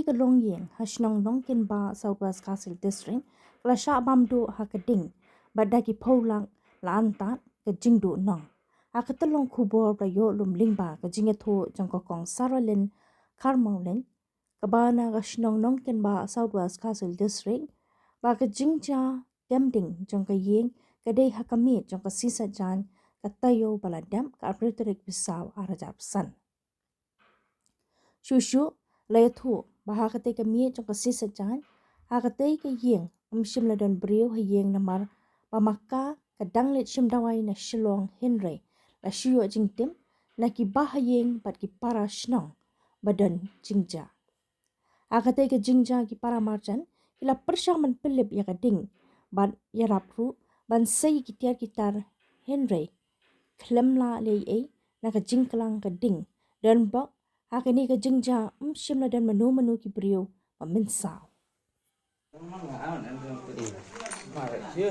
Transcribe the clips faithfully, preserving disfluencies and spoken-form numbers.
Ka longïing ha shnong Nongkenbah, South West Khasi Hills District, ka la shah bam duh ha ka ding bad da ki phew lak la antad ka jingduh nong. Ha ka tyllong khubor ba la ïoh lum lyngba ka jingïathuh jong ka Kong Saralin Kharmawleng, kaba na ka shnong Nongkenbah, South West Khasi Hills District, ba ka jingjia dem ding jong ka ïing ka dei ha ka miet jong ka sngi Saitjaiñ, ka taïew ba la dep, ka arphew tarik Risaw arhajar arphew san. Shuh shuh la ïathuh ba ha katei ka miet jong ka sngi Saitjaiñ, ha katei ka ïing ym shym la don briew ha ïing namar ba ma ka ka dang leit shim dawai na Shillong, hynrei la shu ïoh jingtip na ki bahaïing bad ki para shnong ba don jingjia. Ha katei ka jingjia ki para marjan ki la pyrshang ban pynlip ïa ka ding bad ïarap ruh ban sei ki tiar ki tar, hynrei khlem lah leh ei ei na ka jingklang ka ding. Donbok ha kane ka jingjia ym shym la don mano mano ki briew ba mynsaw. Sih,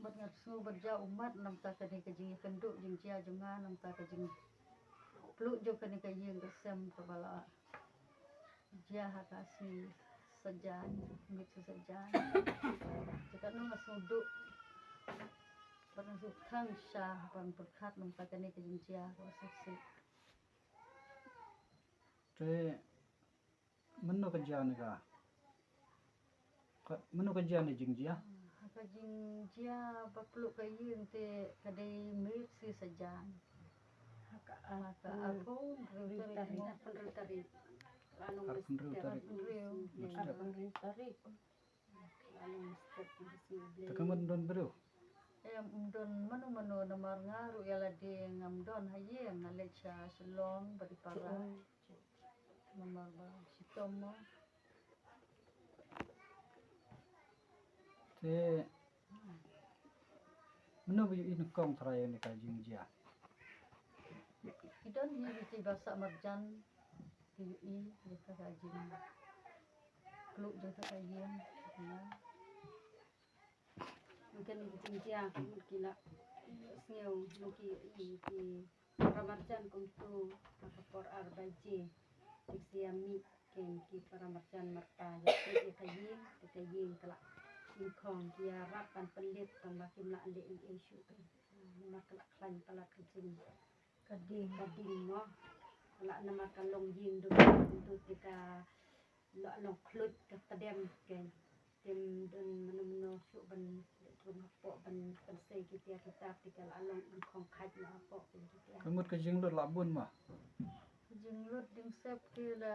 bad nga sngew bad ja ummat namar kane ka jingïakynduh jingjia jong nga, namar ka jingpluh jong kane ka ïing ka sem kaba la jia ha ka sngi Saitjaiñ, miet sngi Saitjaiñ. Te katno nga sngew duh bad nga sngew tang sha ban pyrkhat namar kane ka jingjia kaba shisha. Te mano ka jia ne ka, ka, mano ka jia ne jingjia? Ha ka jingjia ba pluh ka ïing te ka dei miet sngi Saitjaiñ. Ha ka, ha ka arphew hynriew tarik. Arphew hynriew tarik. Arphew hynriew. Te ka mut ym don briew? Em, ym don mano mano namar nga ruh ïa lade ngam don ha ïing, nga leit sha Shillong bad i para. Namar ba shitom mo. Te mano ba ïohi nyngkong trai ïa kane ka jingjia? Ki don hi ki ba sah marjan ki ïohi ïa ka jingpluh jong ka ïing. Mynta ki jingjia ki mut ki la sngew, ki ïohi ki para marjan kumto ha ka por ar baje. Ki sia mih ki para marjan marta ïa ka ïing, ka ïing ka la nyngkong, ki ïarap ban pynlip tang ba kim lah leh ei ei shuh. Namar ka la khlaiñ palat ka jing, ka ding, ka ding mo. Ka la namar ka long ïing dum dum te ka la long khluit ka tdem, ka ym don mano mano shuh ban leit rung hapoh ban pynsei ki tiar ki tar, te ka la long nyngkong khait noh hapoh ki tiar. Ka mut ka jinglut la bun ma? Ka jinglut dieng sep ki la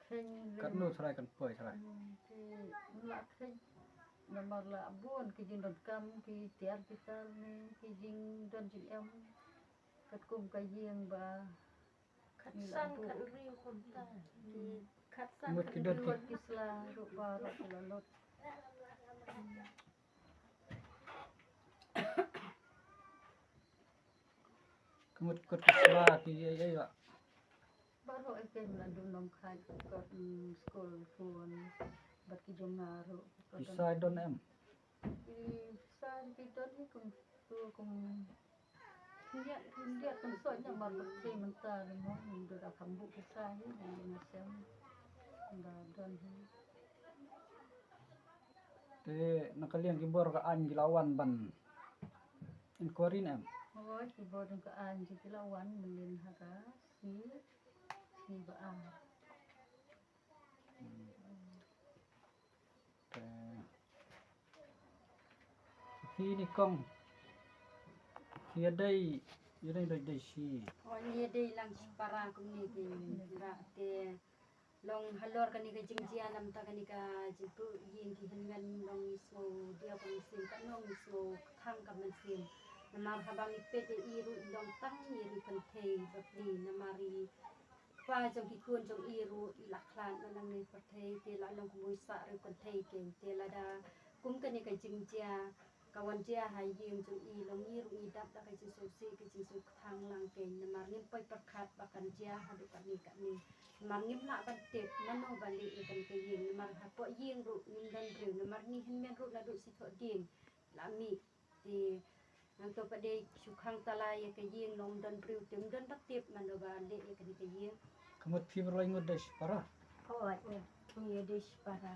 kheiñ. Katno trai kan poi trai? Hmm, ki la kheiñ namar la bun ki jingdonkam ki tiar ki tar ne ki jingdon jingem. Katkum ka ïing ba khatsan khathynriew kumta. Ki khatsan khathynriew wat ki sla ruh baroh ki la lut. Ka mut kot ki sla ki ei ei la? Baroh ei keiñ la dun nongkhait kot, mm, skul khun bad ki jong nga ruh. Ki sai don em? Ki sai ki don hi kum tu kum. Ndia ndia kan so nya mar bak ki mynta ri mo, ndu da kam bu ki sai hi, ndu na sem. Nda don hi. Te na ka liang ki bor ka aiñ ki la wan ban inquiry ne em? Hooid, ki bor ka aiñ ki la wan mynnin ha ka sngi, sngi ba ar. Hmm. Te phi nyngkong phi ïadei, ïadei dei dei shi? Oh, ngi ïadei lang shi para kumne ki, ngi la te Long halor kane ka jingjia namar kane ka jingpyrshah ïing ki hynmen long ngi sngew dia ka mynsiem ka nong ngi sngew kthang ka mynsiem. Namar haba ngi peit ïa i ruh i long tang i ruh kynthei bapli namar i kpa jong ki khun jong i ruh i la khlad na nangne pyrthei te la long kumba i sah ruh kynthei keiñ te lada kum kane ka jingjia ka wan jia ha ïing jong i long ngi ruh ngi dap da ka jingsngewsih ka jingsngewkthang lang keiñ namar ngim poi pyrkhat ba kan jia haduh katne katne. Namar ngim lah ban tip mano ba leh ïa kane ka ïing namar hapoh ïing ruh ngim don briew namar ngi hynmen ruh naduh sithoh dieng la mih. Te nangto pat dei shu khang tala ïa ka ïing long don briew te ym don ba tip mano ba leh ïa kane ka ïing. Ka mut phi ba la ngut da shipara? Oh, ïa, ïa da shipara.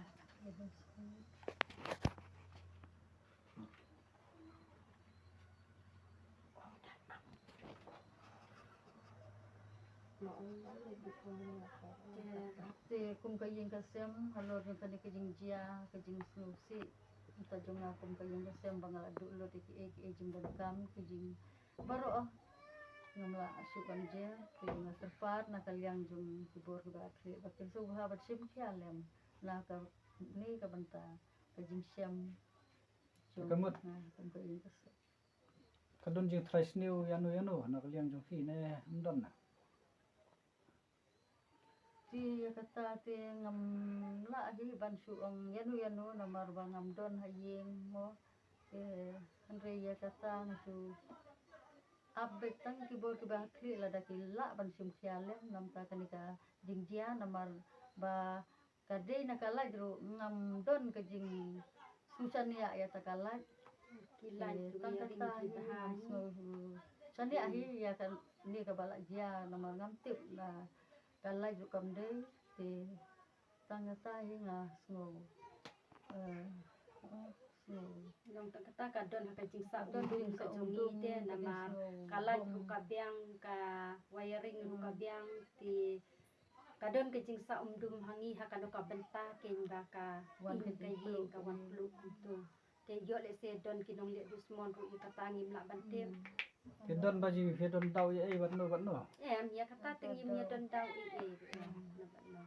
Te kum ka ïing ka sem halor jong kane ka jingjia ka jingsngewsih. Ita jong nga kum ka ïing ka sem ba nga la duh lut ïa kiei kiei jingdonkam ki jing baroh. Ngam lah shuh ban jia te nga kyrpad na ka liang jong ki bor kiba khlieh ba kin sngewbha ban shim khia lem na kane ka bynta ka jingshem. Ka mut. Ka don jingtrai sniew ïano ïano na ka liang jong phi ne ym don na? Te ïa kata te ngam lah hi ban shu ong ïano ïano namar ba ngam don ha ïing mo. Te hynrei ïa kata nga shu ap beit tang ki bor kiba khlieh lada ki lah ban shim khia lem namar kane ka jingjia namar ba ka dei na ka lait ruh ngam don ka jingsngewshaniah ïa ta ka lait. Ki lait ruh tang kata hi ngam sngewshaniah hi ïa kane kaba la jia namar ngam tip na ka lait ruh kam dei te tang kata hi nga sngew. Long tang kata ka don ha ka jingsah umdum ka jong ngi te namar ka lait ruh ka biang ka wiring ruh ka biang te ka don ka jingsah umdum ha ngi ha kano ka bynta keiñ ba ka wan ka ïing ka wan pluh kumto. Te ïoh lehse don ki nongleh dusmon ruh ïa kata ngim lah ban tip. Te don ba ji phi don daw ïa ei bad no bad no? Em ïa kata te ngim ïa don daw ei ei ruh em no bad no.